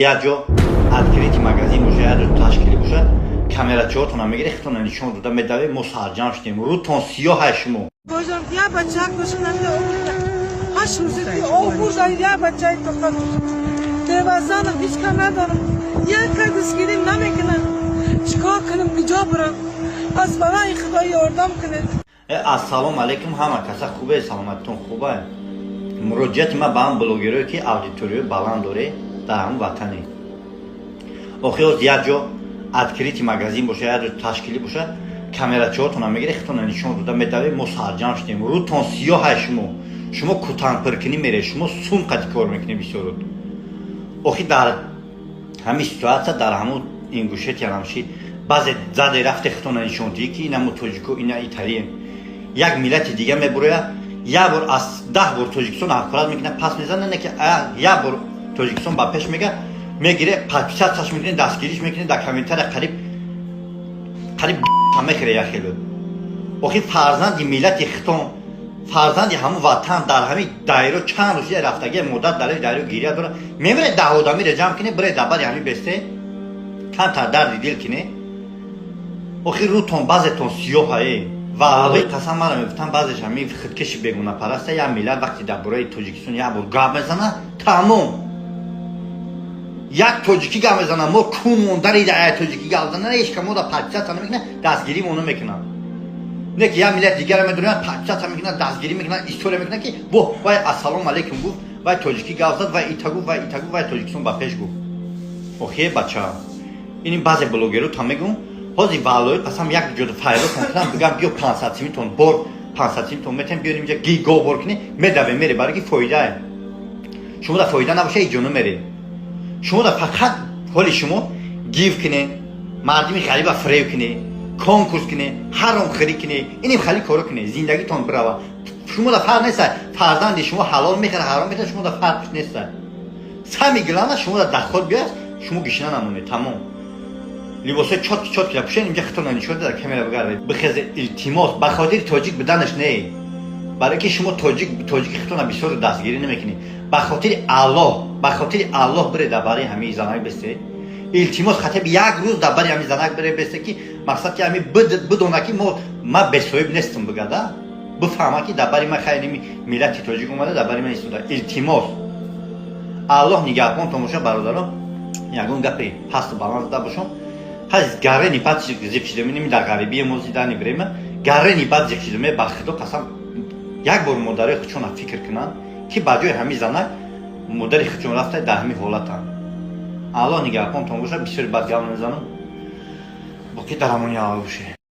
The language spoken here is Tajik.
Як ҷо открытый магазин боша, як ҷо ташкилӣ боша, камерачиҳотона мегире, хитона нишон дода медаве. Мо сарҷамъ шудем, рӯтон сиёҳай шумо. Божам, я бачак бошам, намида 8 рӯзе ки об бурдан, я бачаи тоқат девазанам, ҳеҷ кам надорам, як кас дастгирим намекунам. Чикор кунам, куҷо бурам? Аз балаи Худо ёрдам кунед. Ассалому алайкум, ҳама каса хубе, саломатитон хуба? Муроҷиати ман ба ҳам блогерое, ки аудиторияи баланд доре дар ҳамн ватане. Охи оз як ҷо открытый магазин боша, як ҷо ташкилӣ боша, камерачиҳотона мегире, хитона нишон дода медаве. Мо сарҷамъ шудем, рӯтон сиёҳай шумо. Шумо кутанпиркунӣ мере, шумо сум қати кор мекунед бисёрот. Охи дар ҳамин ситуация, дар ҳамун Ингушетия рамши баъзе заде рафте, хитона нишон диҳӣ, ки ина мо тоҷико, ина италием. Як миллати дига мебурояд, як бор аз 10 бор Тоҷикистон ҳақорат мекунад, пас мезана, не ки як бор Тоҷикистон ба пеш мега, мегире, подписаться ш мекунед, дастгириш мекунед, дар комментария қариб қариб мехӯре як хело. Охи фарзанди миллати хитон, фарзанди ҳамун ватан дар ҳамин дайро чанд рӯз рафтаги, модар дар дайро гиря дора. Мемире, 10 одамиро ҷамъ кине, бире дар бари ҳамин бесте, камтар дарди дил кине. Охи рӯтон баъзетон сиёҳае. Ва аллои қасам, мара мегуфтам, баъзеш ҳамин худкаши бегунапараста. Як миллат вақте дар бораи Тоҷикистон як бор гап мезана, тамом. Як тоҷикӣ гап мезана, мо кун мондари тоҷикӣ гап зана, ҳеч мо да подписаться намекунад, дастгирӣ моно мекунад. Не ки як миллат дигара медонад, подписаться мекунад, дастгирӣ мекунад, история мекунад, ки бо вай ассалому алайкум гуфт, вай тоҷикӣ гап зад, вай ита гуфт, вай ита гуфт, вай Тоҷикистон ба пеш гуфт. Охе, бача, ини баъзе блогеру та мегӯм, ҳозир валлои қасам, як ҷода файлотон кунам, бигам, биё, 500 симитон бор, 500 симитон метем, биён инҷа гиго бор кунӣ, медаве, мере, барои ки фоидае. Шумо да фоида набоша, ҳеҷ ҷо намере. Шумо да фақат ҳоли шумо гив кунед, мардими ғариба фиреб кунед, конкурс кунед, ҳаромхӯрӣ кунед, иним хали коро кунед, зиндагитон бирава. Шумо да фарқ неста, фарзанди шумо ҳалол мехӯра, ҳаром мехӯра, шумо да фарқш неста. Самое главное, шумо да доход биёяд, шумо гишна намонед, тамом. Либосҳои чёткий чёткий пӯшед, инҷа хитона нишон дар камера бигардед, бихезе, илтимос. Ба хотири тоҷик буданаш не, барои ки шумо тоҷик, тоҷики хитона бисёр дастгирӣ намекунед. Ба хотири Аллоҳ, ба хотири Аллоҳ, бире дар барои ҳамаи занак бесте, илтимос, хотя бы як рӯз дар бари ҳамин занак бире бесте, ки мақсад ки ҳами бидона, ки мо ма бесоҳиб нестам, бигада бифаҳма, ки дар бари ман хайр миллати тоҷик омада, дар бари ман истода. Илтимос, Аллоҳ нигаҳбонтон боша, бародарон. Ягон гапе пасту баланд зада бошам, ҳаз гарени бад зиқ шидам. Дар ғарибии мо зидани время гарени бад зиқ шидам. Ба Худо қасам, як бор модарои худшона фикр кунанд, ки ба ҷои ҳамин занак модари худшон рафта дар ҳамин ҳолатанд. Аллоҳ нигаҳбонтон боша. Бисёри бад гап намезанам, боқӣ дар амони Аллоҳ бошед.